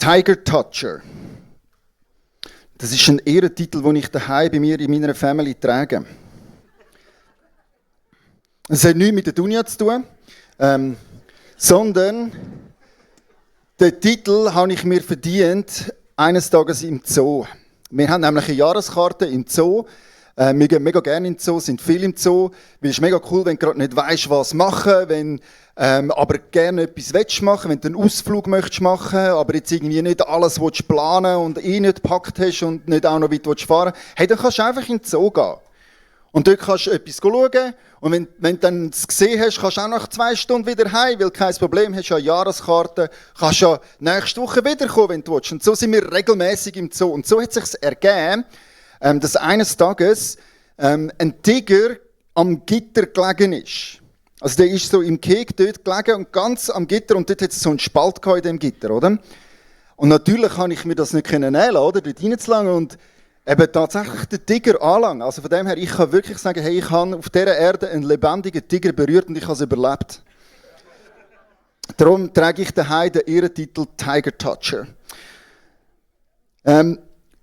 Tiger Toucher. Das ist ein Ehrentitel, den ich daheim bei mir in meiner Family trage. Es hat nichts mit der Dunja zu tun, sondern den Titel habe ich mir verdient eines Tages im Zoo. Wir haben nämlich eine Jahreskarte im Zoo. Wir gehen mega gerne in den Zoo, sind viel im Zoo. Weil es ist mega cool, wenn du gerade nicht weißt, was machen, wenn aber gerne etwas machen, wenn du einen Ausflug möchtest machen, aber jetzt irgendwie nicht alles planen und nicht gepackt hast und nicht auch noch weit fahren willst, hey, dann kannst du einfach in den Zoo gehen. Und dort kannst du etwas schauen und wenn du dann es gesehen hast, kannst du auch nach 2 Stunden wieder heim, weil kein Problem, hast ja eine Jahreskarte, kannst ja nächste Woche wiederkommen, wenn du willst. Und so sind wir regelmäßig im Zoo. Und so hat es sich ergeben, dass eines Tages ein Tiger am Gitter gelegen ist. Also der ist so im Keg dort gelegen und ganz am Gitter und dort hat es so einen Spalt in dem Gitter, oder? Und natürlich kann ich mir das nicht nehmen lassen, oder? Dort reinzulangen und eben tatsächlich den Tiger anlangen. Also von dem her, ich kann wirklich sagen, hey, ich habe auf dieser Erde einen lebendigen Tiger berührt und ich habe es überlebt. Darum trage ich daheim den Ehrentitel Tiger Toucher.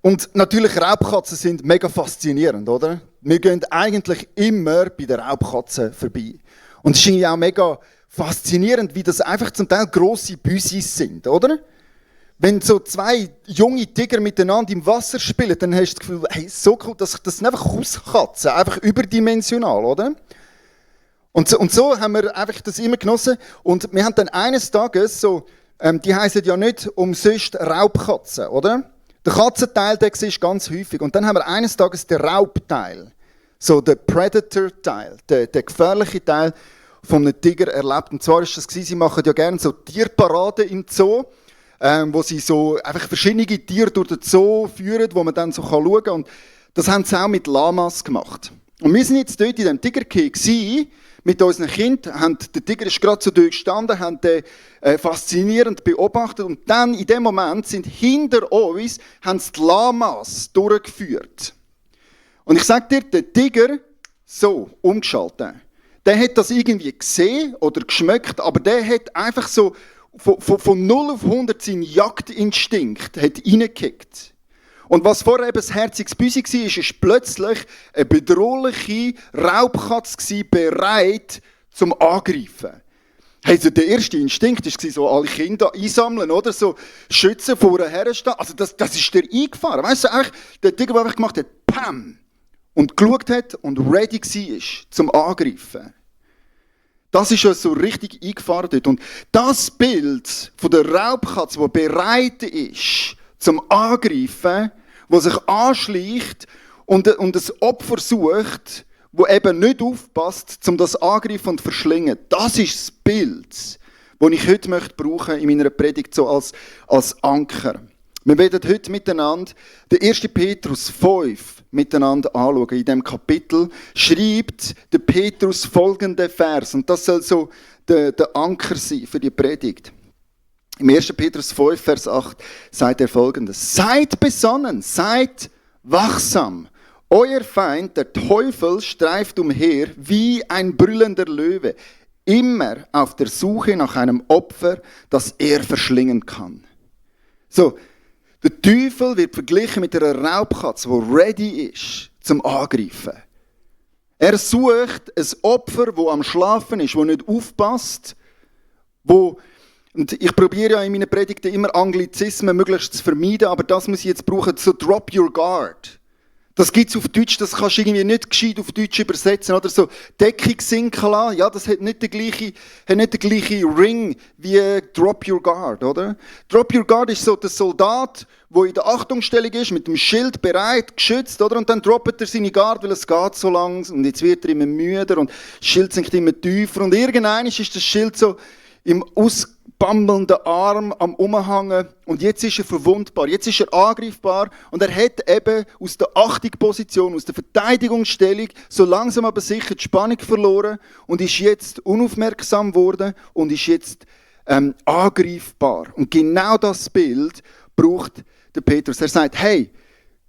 Und natürlich, Raubkatzen sind mega faszinierend, oder? Wir gehen eigentlich immer bei der Raubkatze vorbei. Und es ist irgendwie auch mega faszinierend, wie das einfach zum Teil grosse Büsis sind, oder? Wenn so 2 junge Tiger miteinander im Wasser spielen, dann hast du das Gefühl, hey, so cool, das sind einfach Hauskatzen, einfach überdimensional, oder? Und so haben wir einfach das immer genossen. Und wir haben dann eines Tages so, die heissen ja nicht umsonst Raubkatzen, oder? Der Katzenteil, den siehst du ganz häufig. Und dann haben wir eines Tages den Raubteil, so den Predator-Teil, den gefährliche Teil von einem Tiger erlebt. Und zwar ist das gewesen, sie machen ja gerne so Tierparaden im Zoo, wo sie so einfach verschiedene Tiere durch den Zoo führen, wo man dann so schauen kann. Und das haben sie auch mit Lamas gemacht. Und wir sind jetzt dort in diesem Tigercage mit unseren Kindern, der Tiger ist gerade so durchgestanden, haben den faszinierend beobachtet und dann in dem Moment sind hinter uns haben sie die Lamas durchgeführt. Und ich sage dir, der Tiger, so umgeschaltet, der hat das irgendwie gesehen oder geschmeckt, aber der hat einfach so von 0 auf 100 seinen Jagdinstinkt hat reingekickt. Und was vorher eben das herziges Büsi war, ist plötzlich eine bedrohliche Raubkatze bereit zum Angreifen. Also der erste Instinkt war so, alle Kinder einsammeln, oder? So schützen, vorher herstehen. Also das ist der eingefahren. Weißt du, eigentlich, der Tiger, der einfach gemacht hat, Pam! Und geschaut hat und ready war zum Angreifen. Das ist ja so richtig eingefahren dort. Und das Bild von der Raubkatze, die bereit ist zum Angreifen, die sich anschleicht und ein Opfer sucht, wo eben nicht aufpasst, um das angreifen und verschlingen. Das ist das Bild, das ich heute brauchen in meiner Predigt so als Anker. Wir werden heute miteinander den 1. Petrus 5 miteinander anschauen. In diesem Kapitel schreibt der Petrus folgende Vers. Und das soll so der Anker sein für die Predigt. Im 1. Petrus 5, Vers 8 sagt er folgendes. Seid besonnen, seid wachsam. Euer Feind, der Teufel, streift umher wie ein brüllender Löwe, immer auf der Suche nach einem Opfer, das er verschlingen kann. So, der Teufel wird verglichen mit einer Raubkatze, die ready ist zum Angreifen. Er sucht ein Opfer, das am Schlafen ist, das nicht aufpasst, und ich probiere ja in meinen Predigten immer Anglizismen möglichst zu vermeiden, aber das muss ich jetzt brauchen, so drop your guard. Das gibt es auf Deutsch, das kannst du irgendwie nicht gescheit auf Deutsch übersetzen. Oder so Deckung sinken lassen, ja, das hat nicht den gleichen Ring wie Drop Your Guard, oder? Drop Your Guard ist so der Soldat, der in der Achtungsstellung ist, mit dem Schild bereit, geschützt, oder? Und dann droppt er seine Guard, weil es geht so lang und jetzt wird er immer müder und das Schild sinkt immer tiefer und irgendwann ist das Schild so im ausbammelnden Arm am Umhängen und jetzt ist er verwundbar, jetzt ist er angreifbar und er hat eben aus der Achtungsposition, aus der Verteidigungsstellung so langsam aber sicher die Spannung verloren und ist jetzt unaufmerksam geworden und ist jetzt angreifbar. Und genau das Bild braucht der Petrus. Er sagt, hey,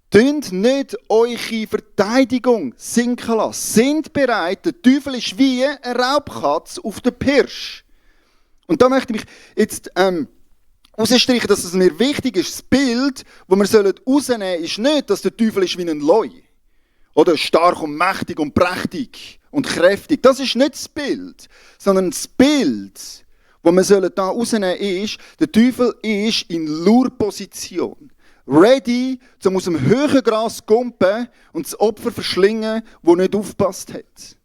tönt nicht eure Verteidigung sinken lassen. Sind bereit, der Teufel ist wie eine Raubkatze auf der Pirsch. Und da möchte ich mich jetzt rausstreichen, dass es mir wichtig ist. Das Bild, das wir rausnehmen sollen, ist nicht, dass der Teufel ist wie ein Leu. Oder stark und mächtig und prächtig und kräftig. Das ist nicht das Bild. Sondern das Bild, das wir da rausnehmen sollen, ist, der Teufel ist in Lurposition. Ready, um aus dem höheren Gras zu gumpen und das Opfer verschlingen, das nicht aufgepasst hat.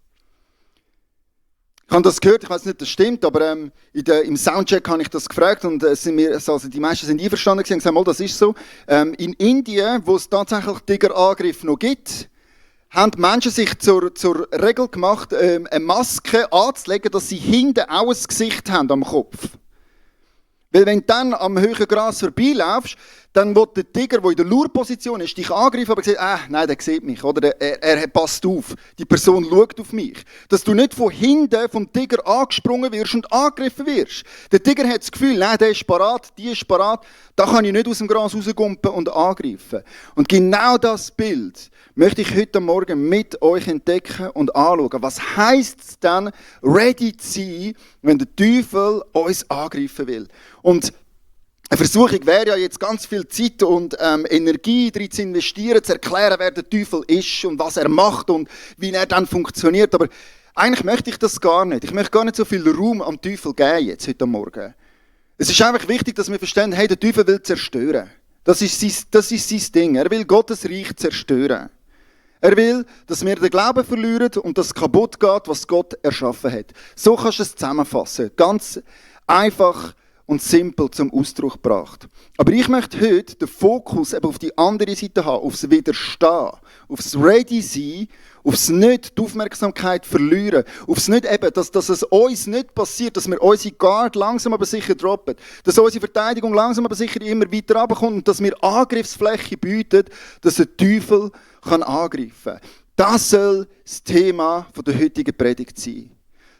Ich habe das gehört, ich weiß nicht, ob das stimmt, aber im Soundcheck habe ich das gefragt und die meisten sind einverstanden und gesagt, mal, das ist so. In Indien, wo es tatsächlich Tigerangriffe noch gibt, haben die Menschen sich zur Regel gemacht, eine Maske anzulegen, dass sie hinten auch ein Gesicht haben am Kopf. Weil wenn du dann am höheren Gras vorbeilaufst, dann wird der Tiger, der in der Lurposition ist, dich angreifen, aber sagt, nein, der sieht mich, oder? Er passt auf, die Person schaut auf mich. Dass du nicht von hinten vom Tiger angesprungen wirst und angegriffen wirst. Der Tiger hat das Gefühl, nein, der ist parat, die ist parat, da kann ich nicht aus dem Gras rausgumpen und angreifen. Und genau das Bild möchte ich heute Morgen mit euch entdecken und anschauen. Was heisst es dann, ready zu sein, wenn der Teufel uns angreifen will? Und eine Versuchung wäre ja jetzt ganz viel Zeit und Energie darin zu investieren, zu erklären, wer der Teufel ist und was er macht und wie er dann funktioniert. Aber eigentlich möchte ich das gar nicht. Ich möchte gar nicht so viel Raum am Teufel geben jetzt heute Morgen. Es ist einfach wichtig, dass wir verstehen, hey, der Teufel will zerstören. Das ist sein Ding. Er will Gottes Reich zerstören. Er will, dass wir den Glauben verlieren und dass es kaputt geht, was Gott erschaffen hat. So kannst du es zusammenfassen. Ganz einfach und simpel zum Ausdruck gebracht. Aber ich möchte heute den Fokus eben auf die andere Seite haben, aufs Widerstehen, aufs Ready-Sein, aufs nicht die Aufmerksamkeit verlieren, aufs nicht eben, dass es uns nicht passiert, dass wir unsere Guard langsam aber sicher droppen, dass unsere Verteidigung langsam aber sicher immer weiter runterkommt und dass wir Angriffsfläche bieten, dass der Teufel kann angreifen kann. Das soll das Thema der heutigen Predigt sein.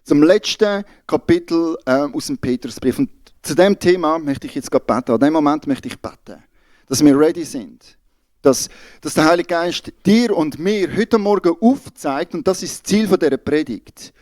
Zum letzten Kapitel aus dem Petrusbrief. Und zu diesem Thema möchte ich jetzt gerade beten. An diesem Moment möchte ich beten, dass wir ready sind. Dass der Heilige Geist dir und mir heute Morgen aufzeigt, und das ist das Ziel dieser Predigt,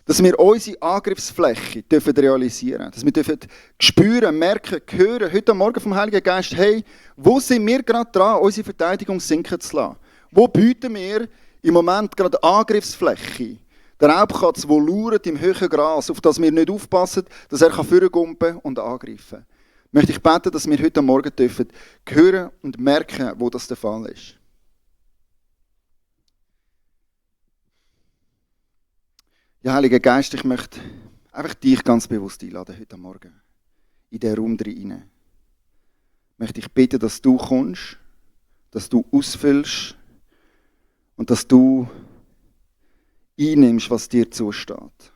dass wir unsere Angriffsfläche realisieren dürfen. Dass wir dürfen spüren, merken, hören, heute Morgen vom Heiligen Geist, hey, wo sind wir gerade dran, unsere Verteidigung sinken zu lassen? Wo bieten wir im Moment gerade Angriffsfläche? Der Raubkatz, der lauert im höheren Gras, auf das wir nicht aufpassen, dass er vorgumpen und angreifen kann. Möchte ich beten, dass wir heute Morgen dürfen hören und merken, wo das der Fall ist. Ja, Heiliger Geist, ich möchte einfach dich ganz bewusst einladen heute Morgen. In diesen Raum hinein. Möchte ich bitten, dass du kommst, dass du ausfüllst und dass du einnimmst, was dir zusteht.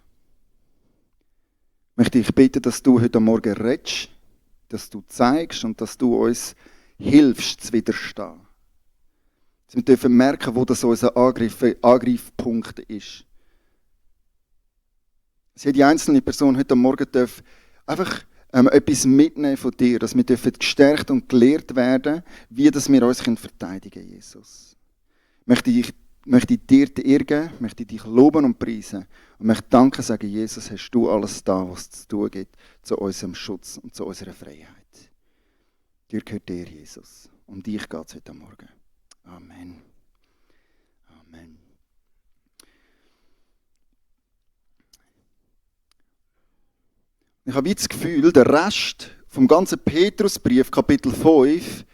Möchte ich bitten, dass du heute Morgen redest, dass du zeigst und dass du uns hilfst, zu widerstehen. Dass wir dürfen merken, wo das unser Angreifpunkt ist. Dass jede einzelne Person heute Morgen darf einfach etwas mitnehmen von dir, dass wir dürfen gestärkt und gelehrt werden, wie dass wir uns verteidigen können, Jesus. Möchte ich dir die Ehre geben, möchte ich dich loben und preisen und möchte danken sagen, Jesus, hast du alles da, was es zu tun gibt, zu unserem Schutz und zu unserer Freiheit. Dir gehört dir, Jesus. Um dich geht es heute Morgen. Amen. Amen. Ich habe jetzt das Gefühl, der Rest vom ganzen Petrusbrief, Kapitel 5,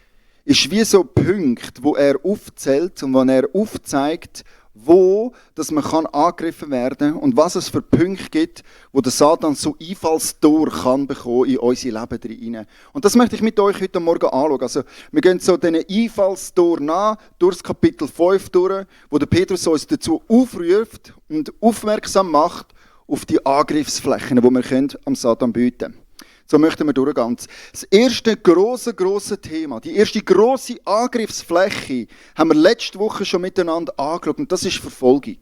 ist wie so ein Punkt, wo er aufzählt und wo er aufzeigt, wo dass man angegriffen werden kann und was es für Punkte gibt, wo der Satan so Einfallstor kann bekommen in unser Leben hinein. Und das möchte ich mit euch heute Morgen anschauen. Also, wir gehen so diesen Einfallstor nach, durch das Kapitel 5 durch, wo der Petrus uns dazu aufruft und aufmerksam macht auf die Angriffsflächen, die wir am Satan bieten können. So möchten wir durchgehen. Das erste grosse Thema, die erste grosse Angriffsfläche, haben wir letzte Woche schon miteinander angeschaut. Und das ist Verfolgung.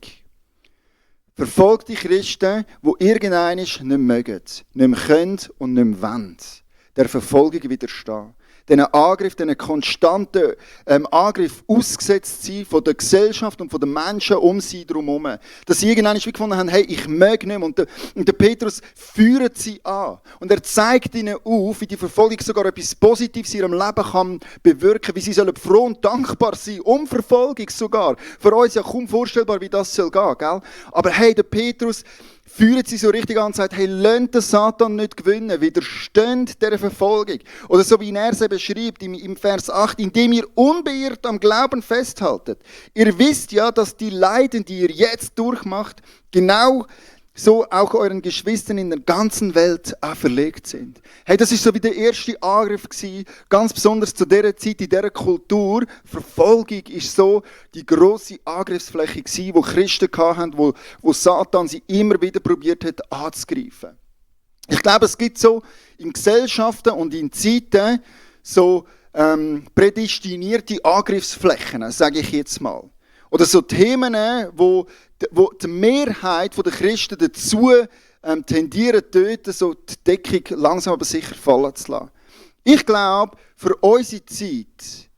Verfolgte Christen, die irgendwann nicht mögen, nicht mehr können und nicht mehr wollen. der Verfolgung widerstehen. Diesen Angriff, diesen konstanten Angriff ausgesetzt sein von der Gesellschaft und von den Menschen um sie herum. Dass sie irgendwann wie gefunden haben, hey, ich mag nicht mehr. Und der Petrus führt sie an. Und er zeigt ihnen auf, wie die Verfolgung sogar etwas Positives in ihrem Leben kann bewirken, wie sie sollen froh und dankbar sein, um Verfolgung sogar. Für uns ja kaum vorstellbar, wie das soll gehen, gell? Aber hey, der Petrus führt sie so richtig an und sagt, hey, lasst den Satan nicht gewinnen, widersteht dieser Verfolgung. Oder so wie er es eben schreibt im Vers 8, indem ihr unbeirrt am Glauben festhaltet. Ihr wisst ja, dass die Leiden, die ihr jetzt durchmacht, genau so auch euren Geschwistern in der ganzen Welt auferlegt sind. Hey, das ist so wie der erste Angriff gewesen, ganz besonders zu dieser Zeit, in dieser Kultur. Verfolgung ist so die grosse Angriffsfläche gewesen, wo Christen hatten, wo Satan sie immer wieder probiert hat anzugreifen. Ich glaube, es gibt so in Gesellschaften und in Zeiten so prädestinierte Angriffsflächen, sage ich jetzt mal. Oder so Themen, wo die Mehrheit der Christen dazu tendieren, dort so die Deckung langsam aber sicher fallen zu lassen. Ich glaube, für unsere Zeit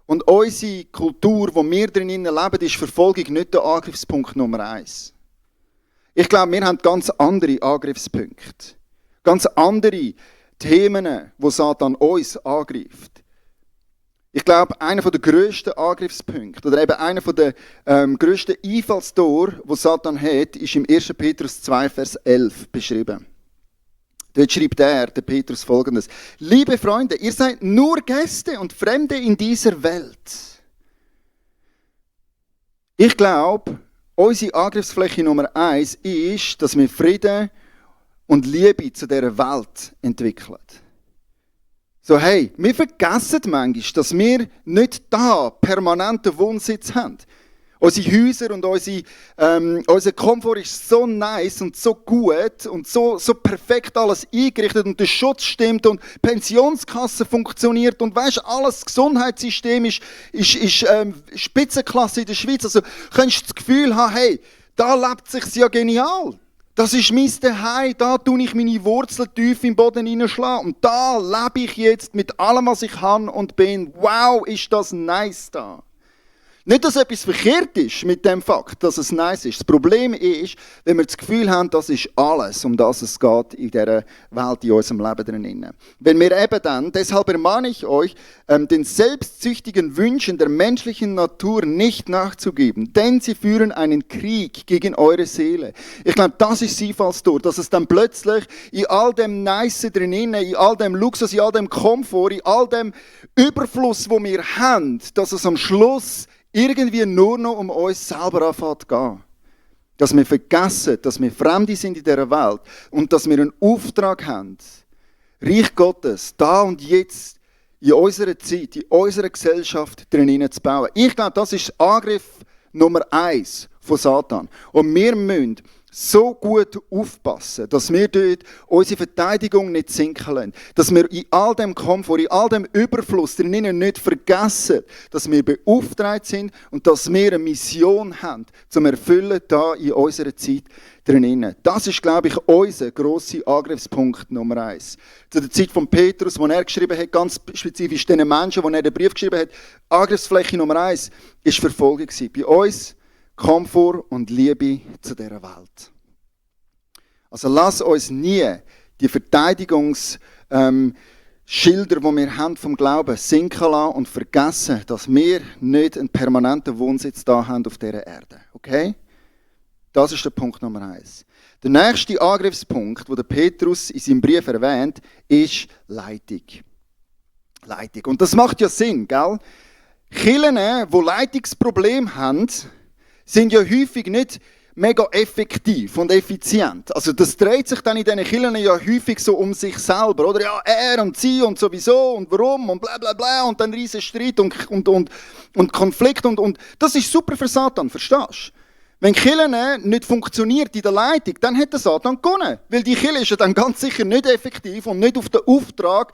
und unsere Kultur, wo wir drinnen leben, ist Verfolgung nicht der Angriffspunkt Nummer 1. Ich glaube, wir haben ganz andere Angriffspunkte. Ganz andere Themen, wo Satan uns angreift. Ich glaube, einer der grössten Angriffspunkte oder eben einer der grössten Einfallstore, die Satan hat, ist im 1. Petrus 2, Vers 11 beschrieben. Dort schreibt der Petrus Folgendes: Liebe Freunde, ihr seid nur Gäste und Fremde in dieser Welt. Ich glaube, unsere Angriffsfläche Nummer 1 ist, dass wir Frieden und Liebe zu dieser Welt entwickeln. So, hey, wir vergessen manchmal, dass wir nicht da permanenten Wohnsitz haben. Unsere Häuser und unser Komfort ist so nice und so gut und so perfekt alles eingerichtet und der Schutz stimmt und die Pensionskasse funktioniert und weisst, alles Gesundheitssystem ist Spitzenklasse in der Schweiz. Also könntest du das Gefühl haben, hey, da lebt es sich ja genial. Das ist mein Zuhause, da tue ich meine Wurzeln tief im Boden hineinschlagen. Und da lebe ich jetzt mit allem, was ich habe und bin. Wow, ist das nice da. Nicht, dass etwas verkehrt ist mit dem Fakt, dass es nice ist. Das Problem ist, wenn wir das Gefühl haben, das ist alles, um das es geht in dieser Welt, in unserem Leben drinnen. Wenn wir eben dann, deshalb ermahne ich euch, den selbstsüchtigen Wünschen der menschlichen Natur nicht nachzugeben, denn sie führen einen Krieg gegen eure Seele. Ich glaube, das ist das Einfallstor, dass es dann plötzlich in all dem Nice drinnen, in all dem Luxus, in all dem Komfort, in all dem Überfluss, wo wir haben, dass es am Schluss irgendwie nur noch um uns selber anfängt zu gehen. Dass wir vergessen, dass wir Fremde sind in dieser Welt und dass wir einen Auftrag haben, Reich Gottes, da und jetzt, in unserer Zeit, in unserer Gesellschaft drinnen zu bauen. Ich glaube, das ist Angriff Nummer 1 von Satan. Und wir müssen so gut aufpassen, dass wir dort unsere Verteidigung nicht sinken lassen. Dass wir in all dem Komfort, in all dem Überfluss drinnen nicht vergessen, dass wir beauftragt sind und dass wir eine Mission haben, zum Erfüllen da in unserer Zeit drinnen. Das ist, glaube ich, unser grosser Angriffspunkt Nummer 1. Zu der Zeit von Petrus, wo er geschrieben hat, ganz spezifisch den Menschen, wo er den Brief geschrieben hat, Angriffsfläche Nummer 1 war Verfolgung. Bei uns Komfort und Liebe zu dieser Welt. Also lass uns nie die Verteidigungsschilder, die wir haben vom Glauben, sinken lassen und vergessen, dass wir nicht einen permanenten Wohnsitz da haben auf dieser Erde. Okay? Das ist der Punkt Nummer 1. Der nächste Angriffspunkt, den Petrus in seinem Brief erwähnt, ist Leitung. Leitung. Und das macht ja Sinn, gell? Kirchen, die Leitungsprobleme haben, sind ja häufig nicht mega effektiv und effizient. Also das dreht sich dann in diesen Kirchen ja häufig so um sich selber, oder? Ja, er und sie und sowieso und warum und bla bla bla und dann riesen Streit und Konflikt und das ist super für Satan, verstehst du? Wenn die Kirche nicht funktioniert in der Leitung, dann hat der Satan gewonnen. Weil die Kirche ist ja dann ganz sicher nicht effektiv und nicht auf den Auftrag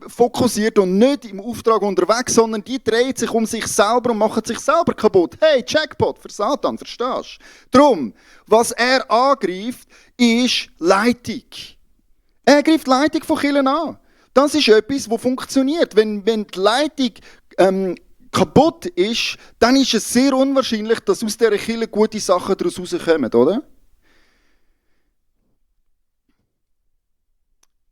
fokussiert und nicht im Auftrag unterwegs, sondern die dreht sich um sich selber und macht sich selber kaputt. Hey, Jackpot für Satan, verstehst du? Darum, was er angreift, ist Leitung. Er greift Leitung von Kirchen an. Das ist etwas, das funktioniert. Wenn die Leitung kaputt ist, dann ist es sehr unwahrscheinlich, dass aus dieser Kirche gute Sachen daraus rauskommen, oder?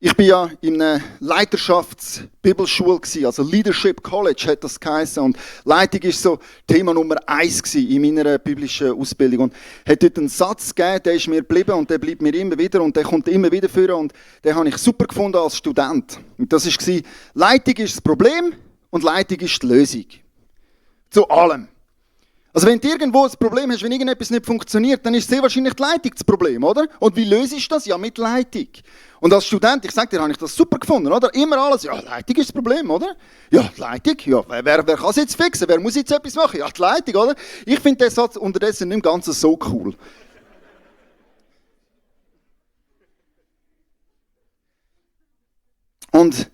Ich war ja in einer Leiterschafts-Bibelschule, also Leadership College hat das geheißen. Und Leitung war so Thema Nummer 1 in meiner biblischen Ausbildung. Und hat dort einen Satz gegeben, der ist mir geblieben und der bleibt mir immer wieder und der kommt immer wieder vor. Und den habe ich super gefunden als Student. Und das war, Leitung ist das Problem und Leitung ist die Lösung. Zu allem. Also wenn du irgendwo ein Problem hast, wenn irgendetwas nicht funktioniert, dann ist sehr wahrscheinlich die Leitung das Problem, oder? Und wie löse ich das? Ja, mit Leitung. Und als Student, ich sage dir, habe ich das super gefunden, oder? Immer alles, ja, Leitung ist das Problem, oder? Ja, die Leitung, ja, wer kann es jetzt fixen? Wer muss jetzt etwas machen? Ja, die Leitung, oder? Ich finde den Satz unterdessen nicht ganz so cool. Und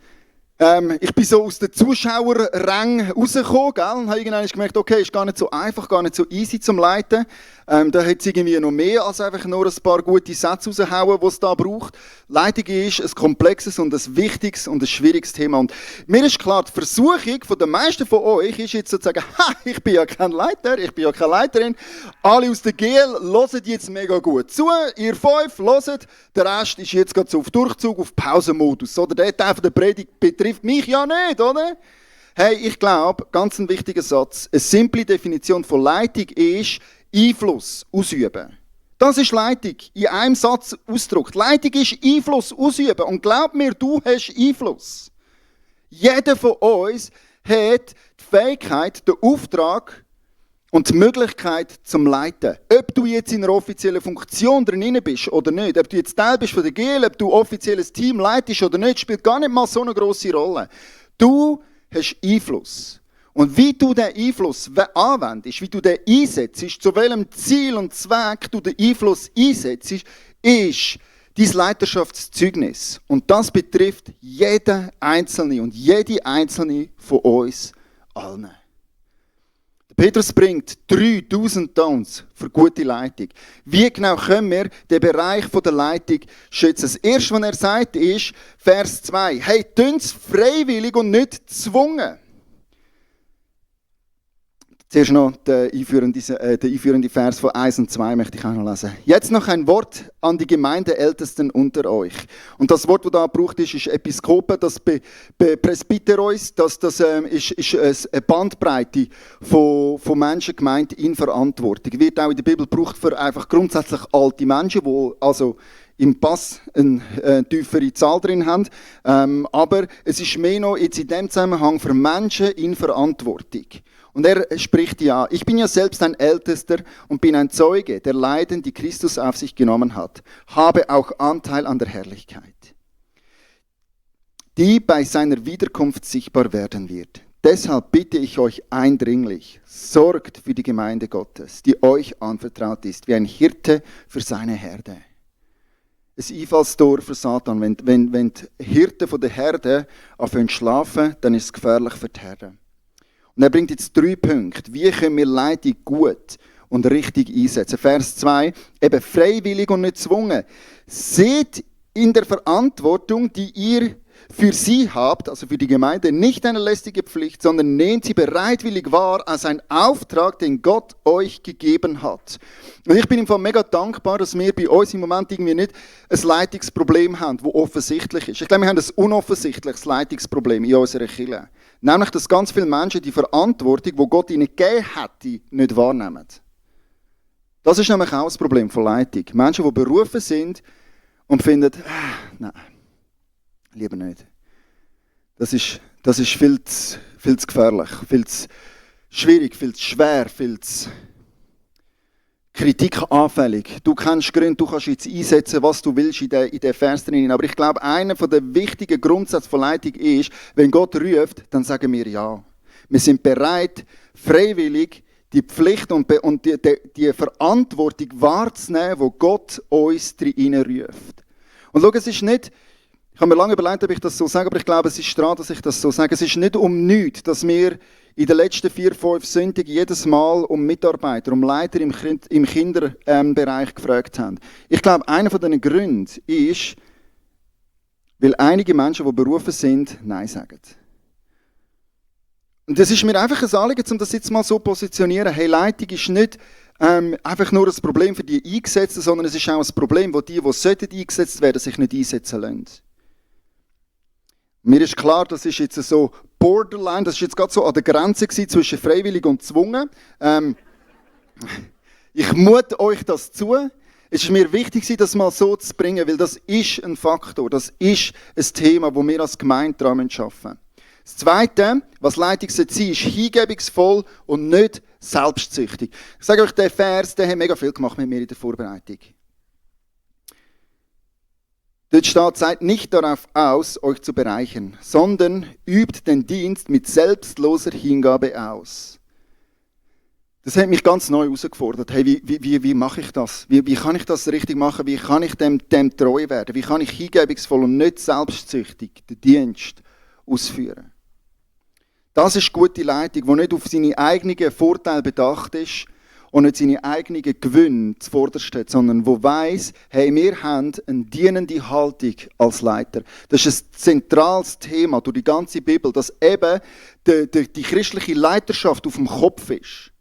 ich bin so aus den Zuschauerrängen rausgekommen, gell, und habe irgendwann gemerkt, okay, ist gar nicht so einfach, gar nicht so easy zum Leiten. Da hat es irgendwie noch mehr als einfach nur ein paar gute Sätze raushauen, die es da braucht. Leitung ist ein komplexes und ein wichtiges und ein schwieriges Thema. Und mir ist klar, die Versuchung von den meisten von euch ist jetzt sozusagen, ich bin ja kein Leiter, ich bin ja keine Leiterin. Alle aus der GL hören jetzt mega gut zu. Ihr 5 hört, der Rest ist jetzt gerade so auf Durchzug, auf Pausenmodus. Oder der Teil der Predigt betrifft mich ja nicht, oder? Hey, ich glaube, ganz ein wichtiger Satz, eine simple Definition von Leitung ist Einfluss ausüben. Das ist Leitung, in einem Satz ausgedrückt. Leitung ist Einfluss ausüben. Und glaub mir, du hast Einfluss. Jeder von uns hat die Fähigkeit, den Auftrag und die Möglichkeit zum Leiten. Ob du jetzt in einer offiziellen Funktion drin bist oder nicht, ob du jetzt Teil bist von der GL, ob du offizielles Team leitest oder nicht, spielt gar nicht mal so eine grosse Rolle. Du hast Einfluss. Und wie du diesen Einfluss anwendest, wie du den einsetzt, zu welchem Ziel und Zweck du den Einfluss einsetzt, ist dein Leiterschaftszeugnis. Und das betrifft jeden Einzelnen und jede Einzelne von uns allen. Petrus bringt 3000 Tons für gute Leitung. Wie genau können wir den Bereich der Leitung schützen? Das Erste, was er sagt, ist Vers 2. Hey, tun es freiwillig und nicht gezwungen. Zuerst noch den einführenden Vers von 1 und 2 möchte ich auch noch lesen. Jetzt noch ein Wort an die Gemeindeältesten unter euch. Und das Wort, das da gebraucht ist Episkope, das Presbyteros, das ist eine Bandbreite von Menschen gemeint in Verantwortung. Wird auch in der Bibel gebraucht für einfach grundsätzlich alte Menschen, die also im Pass eine tiefere Zahl drin haben. Aber es ist mehr noch jetzt in dem Zusammenhang für Menschen in Verantwortung. Und er spricht ja, ich bin ja selbst ein Ältester und bin ein Zeuge der Leiden, die Christus auf sich genommen hat, habe auch Anteil an der Herrlichkeit, die bei seiner Wiederkunft sichtbar werden wird. Deshalb bitte ich euch eindringlich, sorgt für die Gemeinde Gottes, die euch anvertraut ist, wie ein Hirte für seine Herde. Ein Einfallstor für Satan. Wenn die Hirten von der Herde anfangen zu schlafen, dann ist es gefährlich für die Herde. Und er bringt jetzt 3 Punkte. Wie können wir Leitung gut und richtig einsetzen? Vers 2, eben freiwillig und nicht gezwungen. Seht in der Verantwortung, die ihr für sie habt, also für die Gemeinde, nicht eine lästige Pflicht, sondern nehmt sie bereitwillig wahr als ein Auftrag, den Gott euch gegeben hat. Und ich bin im Fall mega dankbar, dass wir bei uns im Moment irgendwie nicht ein Leitungsproblem haben, das offensichtlich ist. Ich glaube, wir haben ein unoffensichtliches Leitungsproblem in unserer Kirche. Nämlich, dass ganz viele Menschen die Verantwortung, die Gott ihnen gegeben hätte, nicht wahrnehmen. Das ist nämlich auch das Problem von Leitung. Menschen, die berufen sind und finden, nein, lieber nicht. Das ist viel zu gefährlich, viel zu schwierig, viel zu schwer, viel zu kritikanfällig. Du kennst Gründe, du kannst jetzt einsetzen, was du willst in den Vers drin. Aber ich glaube, einer der wichtigen Grundsätze von Leitung ist, wenn Gott ruft, dann sagen wir ja. Wir sind bereit, freiwillig die Pflicht und die Verantwortung wahrzunehmen, die Gott uns reinruft. Und schau, es ist nicht, ich habe mir lange überlegt, ob ich das so sage, aber ich glaube, es ist dran, dass ich das so sage. Es ist nicht um nichts, dass wir in den letzten 4-5 Sonntagen jedes Mal um Mitarbeiter, um Leiter im Kinderbereich gefragt haben. Ich glaube, einer von diesen Gründen ist, weil einige Menschen, die berufen sind, Nein sagen. Und es ist mir einfach ein Anliegen, um das jetzt mal so zu positionieren. Hey, Leitung ist nicht einfach nur ein Problem für die Eingesetzten, sondern es ist auch ein Problem, wo die eingesetzt werden, sich nicht einsetzen lassen. Mir ist klar, das ist jetzt so borderline, das ist jetzt gerade so an der Grenze zwischen freiwillig und gezwungen. Ich mute euch das zu. Es ist mir wichtig, das mal so zu bringen, weil das ist ein Faktor, das ist ein Thema, das wir als Gemeinde daran arbeiten müssen. Das Zweite, was Leitung sein sollte, ist hingebungsvoll und nicht selbstsüchtig. Ich sage euch, der Vers, der hat mega viel gemacht mit mir in der Vorbereitung. Dort steht, seid nicht darauf aus, euch zu bereichern, sondern übt den Dienst mit selbstloser Hingabe aus. Das hat mich ganz neu herausgefordert. Hey, wie mache ich das? Wie kann ich das richtig machen? Wie kann ich dem treu werden? Wie kann ich hingebungsvoll und nicht selbstsüchtig den Dienst ausführen? Das ist gute Leitung, die nicht auf seine eigenen Vorteile bedacht ist und nicht seine eigenen Gewinne zuvorderst steht, sondern wo weiss, hey, wir haben eine dienende Haltung als Leiter. Das ist ein zentrales Thema durch die ganze Bibel, dass eben die christliche Leiterschaft auf dem Kopf ist.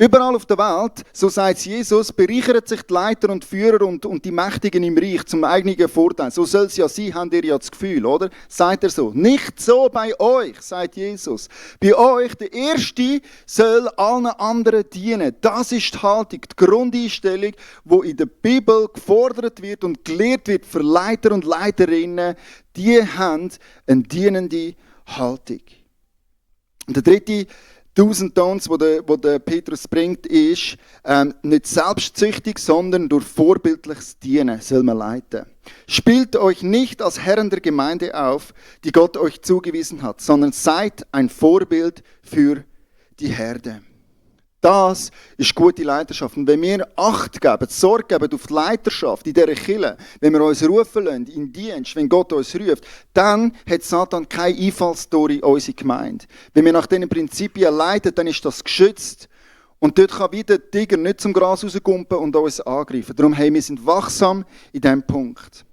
Überall auf der Welt, so sagt Jesus, bereichern sich die Leiter und Führer und die Mächtigen im Reich zum eigenen Vorteil. So soll es ja sein, habt ihr ja das Gefühl, oder? Sagt er so. Nicht so bei euch, sagt Jesus. Bei euch, der Erste soll allen anderen dienen. Das ist die Haltung, die Grundeinstellung, die in der Bibel gefordert wird und gelehrt wird für Leiter und Leiterinnen. Die haben eine dienende Haltung. Und der dritte 1000 Tons, wo der Petrus bringt, ist nicht selbstsüchtig, sondern durch vorbildliches Dienen soll man leiten. Spielt euch nicht als Herren der Gemeinde auf, die Gott euch zugewiesen hat, sondern seid ein Vorbild für die Herde. Das ist gute Leiterschaft. Und wenn wir Acht geben, Sorge geben auf die Leiterschaft in dieser Kirche, wenn wir uns rufen lassen, in Dienst, wenn Gott uns ruft, dann hat Satan keine Einfallstore in unsere Gemeinde. Wenn wir nach diesen Prinzipien leiten, dann ist das geschützt. Und dort kann wieder der Tiger nicht zum Gras rauskumpen und uns angreifen. Darum, hey, wir sind wachsam in diesem Punkt.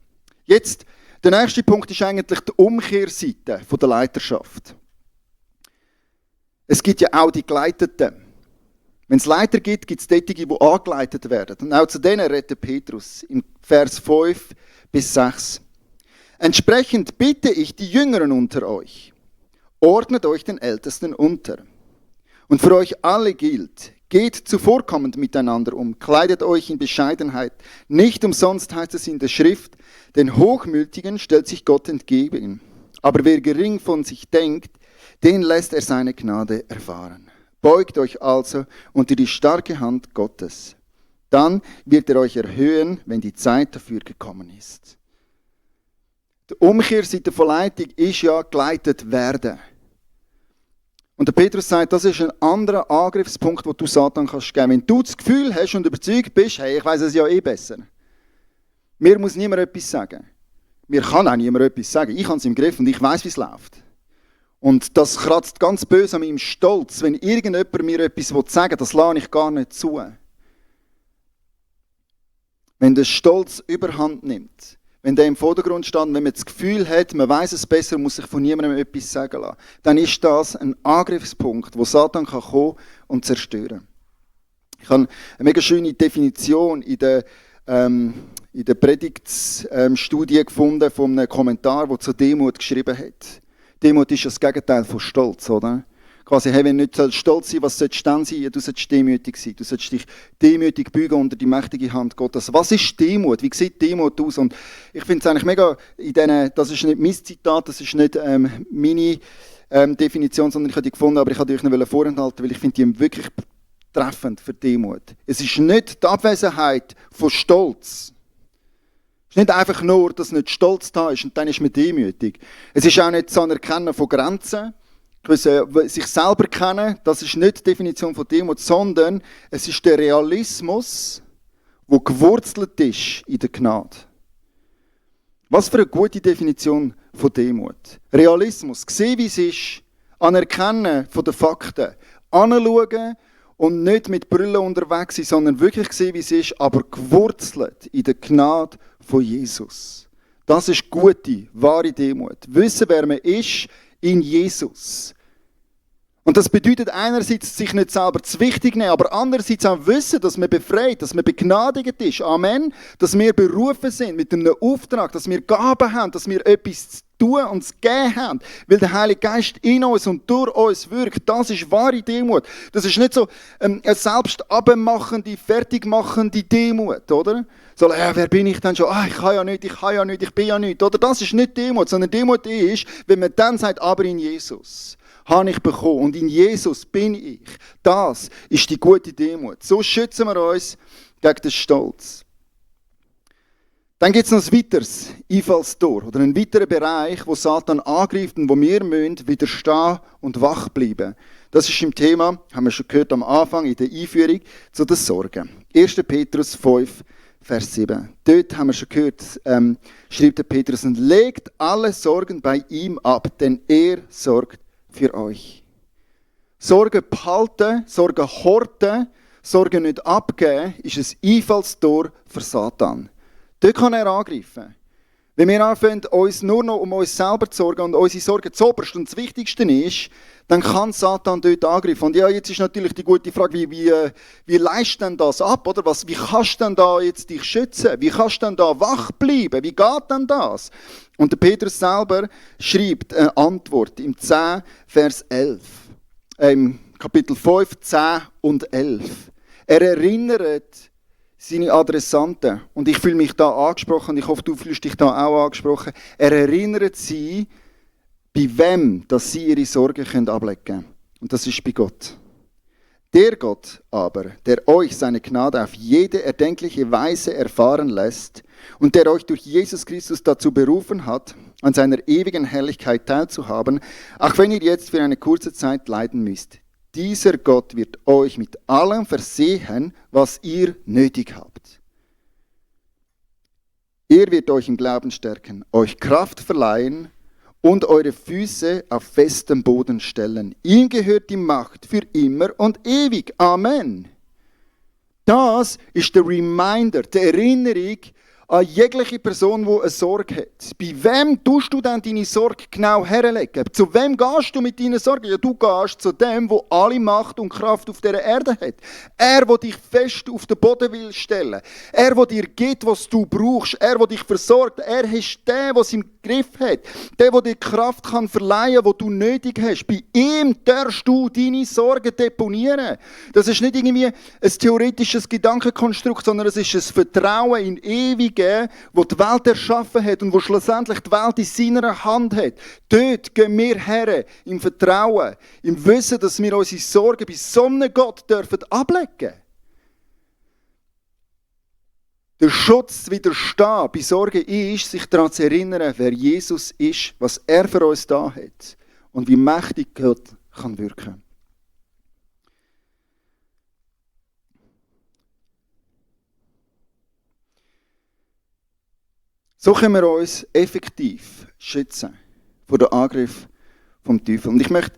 Jetzt, der nächste Punkt ist eigentlich die Umkehrseite der Leiterschaft. Es gibt ja auch die Geleiteten. Wenn es Leiter gibt, gibt es diejenigen, die angeleitet werden. Und auch zu denen redet Petrus im Vers 5 bis 6. Entsprechend bitte ich die Jüngeren unter euch, ordnet euch den Ältesten unter. Und für euch alle gilt, geht zuvorkommend miteinander um, kleidet euch in Bescheidenheit. Nicht umsonst heißt es in der Schrift, den Hochmütigen stellt sich Gott entgegen. Aber wer gering von sich denkt, den lässt er seine Gnade erfahren. Beugt euch also unter die starke Hand Gottes. Dann wird er euch erhöhen, wenn die Zeit dafür gekommen ist. Die Umkehrseite von Leitung ist ja geleitet werden. Und der Petrus sagt, das ist ein anderer Angriffspunkt, den du Satan kannst geben. Wenn du das Gefühl hast und überzeugt bist, hey, ich weiss es ja eh besser. Mir muss niemand etwas sagen. Mir kann auch niemand etwas sagen. Ich habe es im Griff und ich weiss, wie es läuft. Und das kratzt ganz böse an meinem Stolz, wenn irgendjemand mir etwas sagen will, das lasse ich gar nicht zu. Wenn der Stolz überhand nimmt, wenn der im Vordergrund steht, wenn man das Gefühl hat, man weiß es besser, muss sich von niemandem etwas sagen lassen, dann ist das ein Angriffspunkt, wo Satan kommen und zerstören kann. Ich habe eine mega schöne Definition in der Predigtstudie gefunden von einem Kommentar, der zur Demut geschrieben hat. Demut ist das Gegenteil von Stolz, oder? Quasi, hey, wenn du nicht stolz sein, was sollst du dann sein? Du sollst demütig sein. Du sollst dich demütig beugen unter die mächtige Hand Gottes. Was ist Demut? Wie sieht Demut aus? Und ich finde es eigentlich mega, das ist nicht mein Zitat, das ist nicht meine Definition, sondern ich habe die gefunden, aber ich wollte euch nicht vorenthalten, weil ich finde die wirklich treffend für Demut. Es ist nicht die Abwesenheit von Stolz. Es ist nicht einfach nur, dass nicht Stolz da ist und dann ist man demütig. Es ist auch nicht das Anerkennen von Grenzen, sich selber kennen, das ist nicht die Definition von Demut, sondern es ist der Realismus, der gewurzelt ist in der Gnade. Was für eine gute Definition von Demut. Realismus, sehen wie es ist, anerkennen von den Fakten, anschauen und nicht mit Brüllen unterwegs sein, sondern wirklich sehen wie es ist, aber gewurzelt in der Gnade von Jesus. Das ist gute, wahre Demut. Wissen, wer man ist in Jesus. Und das bedeutet einerseits, sich nicht selber zu wichtig nehmen, aber andererseits auch wissen, dass man befreit, dass man begnadigt ist. Amen. Dass wir berufen sind mit einem Auftrag, dass wir Gaben haben, dass wir etwas zu tun und zu geben haben. Weil der Heilige Geist in uns und durch uns wirkt. Das ist wahre Demut. Das ist nicht so eine selbst abmachende, fertigmachende Demut, oder? So, wer bin ich denn schon? Ich kann ja nicht, ich bin ja nicht. Oder? Das ist nicht Demut, sondern Demut ist, wenn man dann sagt, aber in Jesus habe ich bekommen und in Jesus bin ich. Das ist die gute Demut. So schützen wir uns gegen den Stolz. Dann gibt es noch ein weiteres Einfallstor oder einen weiteren Bereich, wo Satan angreift und wo wir widerstehen und wach bleiben. Das ist im Thema, haben wir schon gehört am Anfang in der Einführung, zu den Sorgen. 1. Petrus 5, Vers 7. Dort haben wir schon gehört, schreibt der Petrus, und legt alle Sorgen bei ihm ab, denn er sorgt für euch. Sorgen behalten, Sorgen horten, Sorgen nicht abgeben, ist ein Einfallstor für Satan. Dort kann er angreifen. Wenn wir anfangen, uns nur noch um uns selber zu sorgen und unsere Sorgen zuoberst und das Wichtigste ist, dann kann Satan dort angreifen. Und ja, jetzt ist natürlich die gute Frage, wie leist denn das ab? Oder wie kannst du denn da jetzt dich schützen? Wie kannst du denn da wach bleiben? Wie geht denn das? Und der Petrus selber schreibt eine Antwort im 10, Vers 11. Im Kapitel 5, 10 und 11. Er erinnert seine Adressaten. Und ich fühle mich da angesprochen und ich hoffe, du fühlst dich da auch angesprochen. Er erinnert sie, bei wem dass sie ihre Sorgen ablegen können. Und das ist bei Gott. Der Gott aber, der euch seine Gnade auf jede erdenkliche Weise erfahren lässt und der euch durch Jesus Christus dazu berufen hat, an seiner ewigen Herrlichkeit teilzuhaben, auch wenn ihr jetzt für eine kurze Zeit leiden müsst. Dieser Gott wird euch mit allem versehen, was ihr nötig habt. Er wird euch im Glauben stärken, euch Kraft verleihen und eure Füße auf festem Boden stellen. Ihm gehört die Macht für immer und ewig. Amen. Das ist der Reminder, die Erinnerung an jegliche Person, die eine Sorge hat. Bei wem tust du denn deine Sorge genau herlegen? Zu wem gehst du mit deinen Sorgen? Ja, du gehst zu dem, der alle Macht und Kraft auf dieser Erde hat. Er, der dich fest auf den Boden will stellen. Er, der dir gibt, was du brauchst. Er, der dich versorgt. Er ist der, der es im Griff hat. Der, der dir Kraft kann verleihen kann, die du nötig hast. Bei ihm darfst du deine Sorgen deponieren. Das ist nicht irgendwie ein theoretisches Gedankenkonstrukt, sondern es ist ein Vertrauen in ewig, wo die Welt erschaffen hat und wo schlussendlich die Welt in seiner Hand hat. Dort gehen wir her, im Vertrauen, im Wissen, dass wir unsere Sorgen bei so einem Gott dürfen ablegen. Der Schutz zu widerstehen bei Sorgen ist, sich daran zu erinnern, wer Jesus ist, was er für uns da hat und wie mächtig Gott kann wirken. So können wir uns effektiv schützen vor dem Angriff vom Teufel. Und ich möchte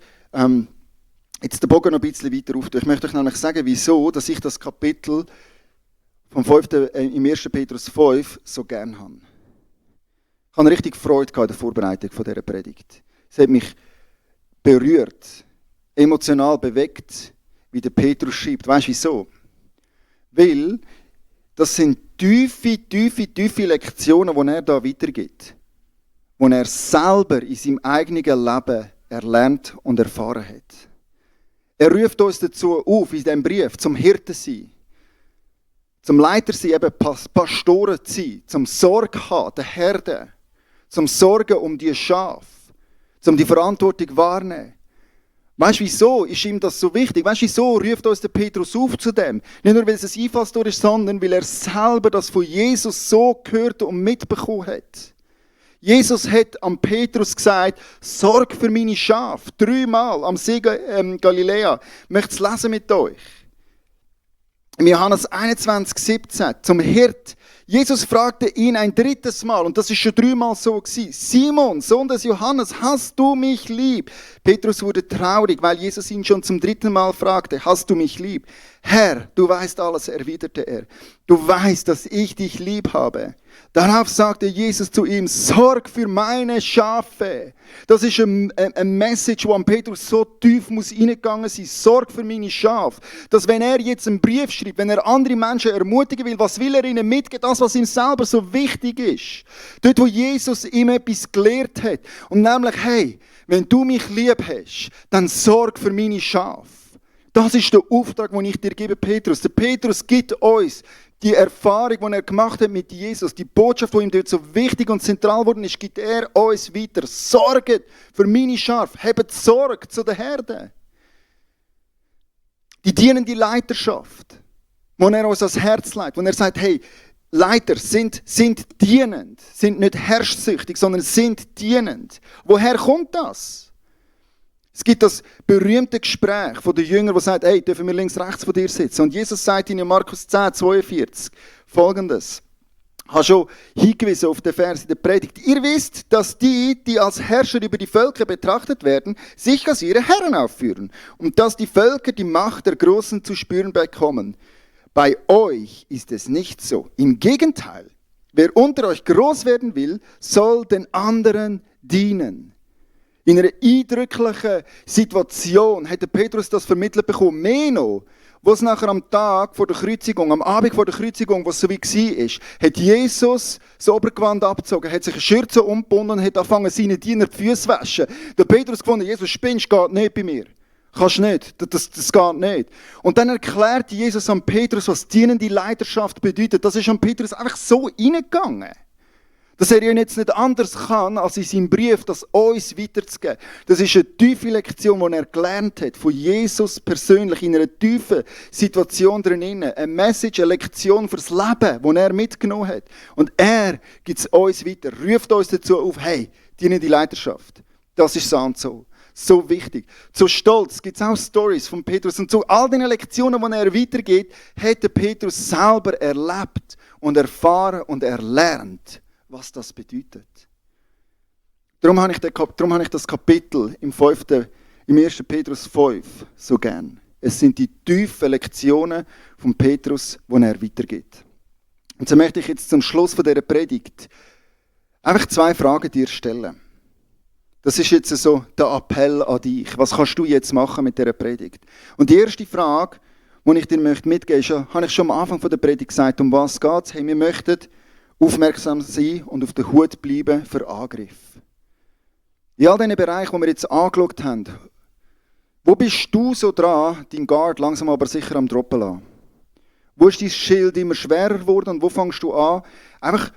jetzt den Bogen noch ein bisschen weiter auftun. Ich möchte euch nämlich sagen, wieso dass ich das Kapitel vom 5., im 1. Petrus 5 so gerne habe. Ich habe richtig Freude gehabt in der Vorbereitung von dieser Predigt. Es hat mich berührt, emotional bewegt, wie der Petrus schreibt. Weißt du wieso? Weil das sind tiefe Lektionen, die er da weitergibt. Die er selber in seinem eigenen Leben erlernt und erfahren hat. Er ruft uns dazu auf, in diesem Brief, zum Hirten sein. Zum Leiter sein, eben Pastoren zu sein. Zum Sorge haben, der Herde. Zum Sorgen um die Schafe. Zum die Verantwortung wahrnehmen. Weißt du, wieso ist ihm das so wichtig? Weißt du, wieso ruft uns der Petrus auf zu dem? Nicht nur, weil es ein Einfallstor ist, sondern weil er selber das von Jesus so gehört und mitbekommen hat. Jesus hat am Petrus gesagt, sorg für meine Schafe. 3-mal am See Galiläa. Ich möchte es lesen mit euch. Im Johannes 21, 17, zum Hirt. Jesus fragte ihn ein 3. Mal, und das ist schon 3-mal so gewesen, Simon, Sohn des Johannes, hast du mich lieb? Petrus wurde traurig, weil Jesus ihn schon zum 3. Mal fragte, hast du mich lieb? Herr, du weißt alles, erwiderte er. Du weißt, dass ich dich lieb habe. Darauf sagte Jesus zu ihm, sorg für meine Schafe. Das ist eine Message, die an Petrus so tief muss reingegangen sein. Sorg für meine Schafe. Dass wenn er jetzt einen Brief schreibt, wenn er andere Menschen ermutigen will, was will er ihnen mitgeben? Das, was ihm selber so wichtig ist. Dort, wo Jesus ihm etwas gelehrt hat. Und nämlich, hey, wenn du mich lieb hast, dann sorg für meine Schafe. Das ist der Auftrag, den ich dir gebe, Petrus. Der Petrus gibt uns die Erfahrung, die er gemacht hat mit Jesus, die Botschaft, die ihm dort so wichtig und zentral geworden ist, gibt er uns weiter. Sorget für meine Schafe, habt Sorge zu der Herde. Die dienende Leiterschaft, wo er uns ans Herz legt, wo er sagt, hey, Leiter sind dienend, sind nicht herrschsüchtig, sondern sind dienend. Woher kommt das? Es gibt das berühmte Gespräch von den Jüngern, wo sagt, hey, dürfen wir links, rechts von dir sitzen? Und Jesus sagt ihnen in Markus 10, 42 Folgendes. Ich habe schon hingewiesen auf den Vers in der Predigt. Ihr wisst, dass die als Herrscher über die Völker betrachtet werden, sich als ihre Herren aufführen. Und dass die Völker die Macht der Großen zu spüren bekommen. Bei euch ist es nicht so. Im Gegenteil, wer unter euch groß werden will, soll den anderen dienen. In einer eindrücklichen Situation hat der Petrus das vermittelt bekommen. Mehr noch, wo es nachher am Tag vor der Kreuzigung, am Abend vor der Kreuzigung, was so wie war, hat Jesus das Obergewand abgezogen, hat sich eine Schürze umgebunden und hat angefangen, seinen Diener die Füße zu waschen. Der Petrus gefunden, Jesus, spinnst, geht nicht bei mir. Kannst nicht, das geht nicht. Und dann erklärt Jesus an Petrus, was dienende Leiterschaft bedeutet. Das ist an Petrus einfach so reingegangen. Dass er ihn jetzt nicht anders kann, als in seinem Brief das uns weiterzugeben. Das ist eine tiefe Lektion, die er gelernt hat, von Jesus persönlich, in einer tiefen Situation drin. Eine Message, eine Lektion fürs Leben, die er mitgenommen hat. Und er gibt es uns weiter, ruft uns dazu auf, hey, diene die Leiterschaft. Das ist so. So wichtig. Zu Stolz gibt es auch Stories von Petrus. Und zu all den Lektionen, die er weitergeht, hat der Petrus selber erlebt und erfahren und erlernt, was das bedeutet. Darum habe ich das Kapitel im 1. Petrus 5 so gern. Es sind die tiefen Lektionen von Petrus, die er weitergibt. Und so möchte ich jetzt zum Schluss von dieser Predigt einfach 2 Fragen dir stellen. Das ist jetzt so der Appell an dich. Was kannst du jetzt machen mit dieser Predigt? Und die erste Frage, die ich dir mitgeben möchte, ist, habe ich schon am Anfang der Predigt gesagt, um was geht es? Hey, wir möchten aufmerksam sein und auf der Hut bleiben für Angriff. In all diesen Bereichen, die wir jetzt angeschaut haben, wo bist du so dran, dein Guard langsam aber sicher am Droppen lassen? Wo ist dein Schild immer schwerer geworden und wo fängst du an, einfach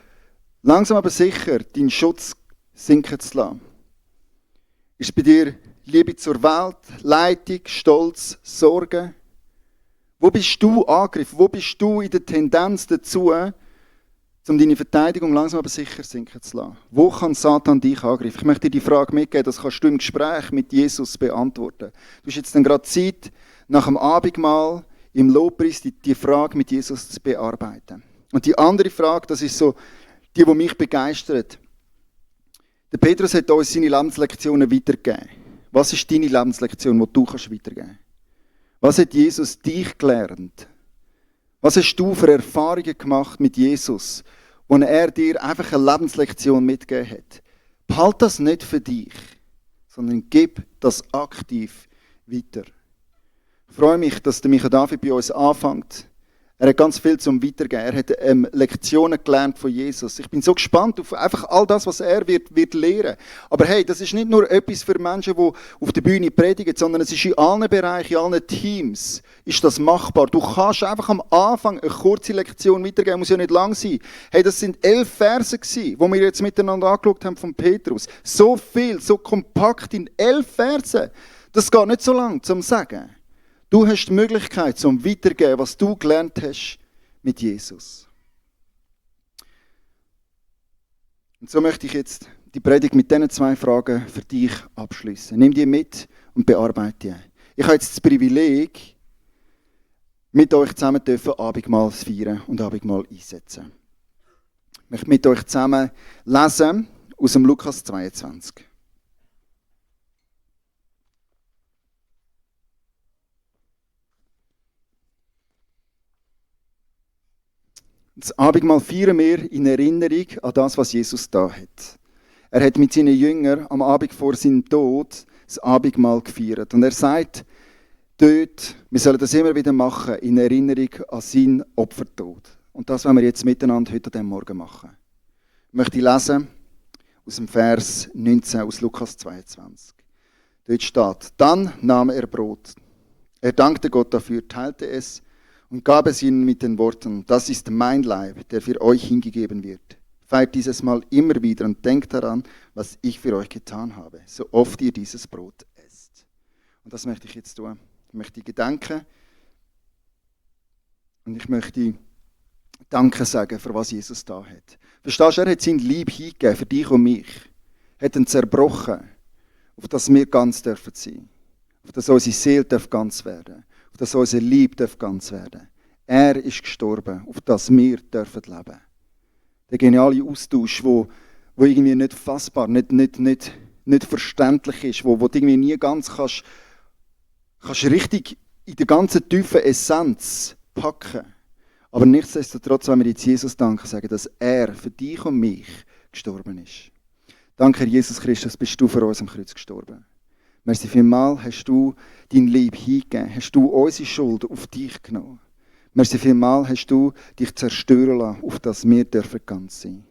langsam aber sicher deinen Schutz sinken zu lassen? Ist es bei dir Liebe zur Welt, Leitung, Stolz, Sorge? Wo bist du angegriffen? Wo bist du in der Tendenz dazu, um deine Verteidigung langsam aber sicher sinken zu lassen? Wo kann Satan dich angreifen? Ich möchte dir die Frage mitgeben, das kannst du im Gespräch mit Jesus beantworten. Du hast jetzt dann gerade Zeit, nach dem Abendmahl im Lobpreis die Frage mit Jesus zu bearbeiten. Und die andere Frage, das ist so die mich begeistert. Der Petrus hat uns seine Lebenslektionen weitergegeben. Was ist deine Lebenslektion, die du weitergeben kannst? Was hat Jesus dich gelernt? Was hast du für Erfahrungen gemacht mit Jesus, wo er dir einfach eine Lebenslektion mitgegeben hat? Behalt das nicht für dich, sondern gib das aktiv weiter. Ich freue mich, dass der Michael David bei uns anfängt. Er hat ganz viel zum Weitergeben. Er hat Lektionen gelernt von Jesus. Ich bin so gespannt auf einfach all das, was er wird lehren. Aber hey, das ist nicht nur etwas für Menschen, die auf der Bühne predigen, sondern es ist in allen Bereichen, in allen Teams, ist das machbar. Du kannst einfach am Anfang eine kurze Lektion weitergeben, muss ja nicht lang sein. Hey, das sind 11 Verse gewesen, die wir jetzt miteinander angeschaut haben von Petrus. So viel, so kompakt in 11 Verse. Das geht nicht so lang zum Sagen. Du hast die Möglichkeit, zum Weitergeben, was du gelernt hast mit Jesus. Und so möchte ich jetzt die Predigt mit diesen 2 Fragen für dich abschließen. Nimm die mit und bearbeite die. Ich habe jetzt das Privileg, mit euch zusammen Abendmahl feiern und Abendmahl einsetzen. Ich möchte mit euch zusammen lesen aus dem Lukas 22. Das Abendmahl feiern wir in Erinnerung an das, was Jesus da hat. Er hat mit seinen Jüngern am Abend vor seinem Tod das Abendmahl gefeiert. Und er sagt dort, wir sollen das immer wieder machen, in Erinnerung an seinen Opfertod. Und das wollen wir jetzt miteinander heute an diesem Morgen machen. Ich möchte lesen aus dem Vers 19 aus Lukas 22. Dort steht, dann nahm er Brot. Er dankte Gott dafür, teilte es und gab es ihnen mit den Worten, das ist mein Leib, der für euch hingegeben wird. Feiert dieses Mal immer wieder und denkt daran, was ich für euch getan habe, so oft ihr dieses Brot esst. Und das möchte ich jetzt tun. Ich möchte gedenken und ich möchte Danke sagen, für was Jesus da hat. Verstehst du, er hat sein Leib hingegeben für dich und mich. Er hat ihn zerbrochen, auf das wir ganz dürfen sein. Auf das unsere Seele ganz werden. Auf das unser Leib ganz werden. Er ist gestorben, auf das wir dürfen leben. Der geniale Austausch, wo irgendwie nicht fassbar, nicht verständlich ist, wo du irgendwie nie ganz kannst richtig in der ganzen tiefen Essenz packen. Aber nichtsdestotrotz wollen wir jetzt Jesus danken, sagen, dass er für dich und mich gestorben ist. Danke, Herr Jesus Christus, bist du für uns am Kreuz gestorben. Merci vielmals, hast du dein Leben hingegeben, hast du unsere Schuld auf dich genommen. Merci vielmals, hast du dich zerstören lassen, auf das wir dürfen ganz sein.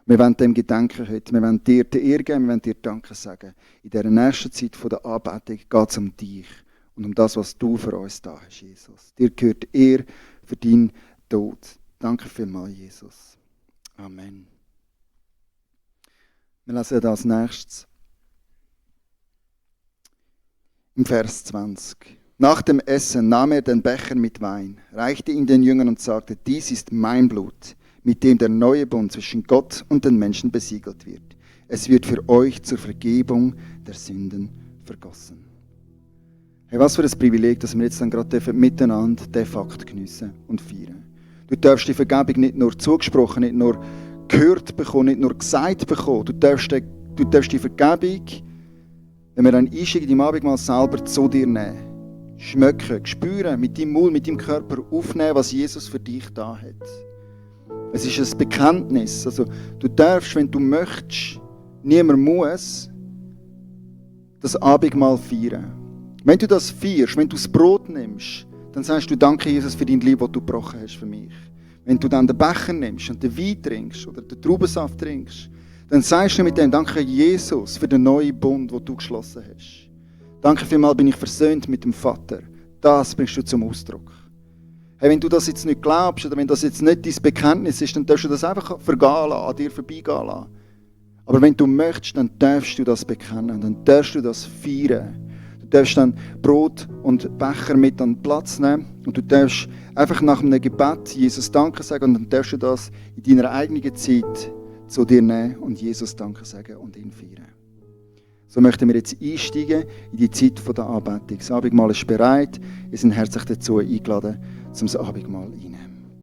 Wir wollen dem gedenken heute, wir wollen dir die Ehre geben, wir wollen dir Danke sagen. In dieser nächsten Zeit der Anbetung geht es um dich und um das, was du für uns da hast, Jesus. Dir gehört Ehre für deinen Tod. Danke vielmals, Jesus. Amen. Wir lesen das als nächstes im Vers 20. Nach dem Essen nahm er den Becher mit Wein, reichte ihn den Jüngern und sagte, dies ist mein Blut, mit dem der neue Bund zwischen Gott und den Menschen besiegelt wird. Es wird für euch zur Vergebung der Sünden vergossen. Hey, was für ein Privileg, dass wir jetzt dann gerade miteinander diesen Fakt geniessen und feiern. Du darfst die Vergebung nicht nur zugesprochen, nicht nur gehört bekommen, nicht nur gesagt bekommen. Du darfst die Vergebung, wenn wir dann einsteigen, im Abendmahl selber zu dir nehmen. Schmecken, spüren, mit deinem Mund, mit deinem Körper aufnehmen, was Jesus für dich da hat. Es ist ein Bekenntnis. Also, du darfst, wenn du möchtest, niemand muss, das Abendmahl feiern. Wenn du das feierst, wenn du das Brot nimmst, dann sagst du, danke Jesus für dein Leben, das du gebrochen hast für mich. Wenn du dann den Becher nimmst und den Wein trinkst oder den Traubensaft trinkst, dann sagst du mit dem, danke Jesus für den neuen Bund, den du geschlossen hast. Danke vielmals, bin ich versöhnt mit dem Vater. Das bringst du zum Ausdruck. Hey, wenn du das jetzt nicht glaubst oder wenn das jetzt nicht dein Bekenntnis ist, dann darfst du das einfach vergehen lassen, an dir vorbeigehen lassen. Aber wenn du möchtest, dann darfst du das bekennen, dann darfst du das feiern. Du darfst dann Brot und Becher mit an den Platz nehmen und du darfst einfach nach einem Gebet Jesus Danke sagen und dann darfst du das in deiner eigenen Zeit zu dir nehmen und Jesus Danke sagen und ihn feiern. So möchten wir jetzt einsteigen in die Zeit der Anbetung. Das Abendmahl ist bereit. Wir sind herzlich dazu eingeladen, zum Abendmahl einzunehmen.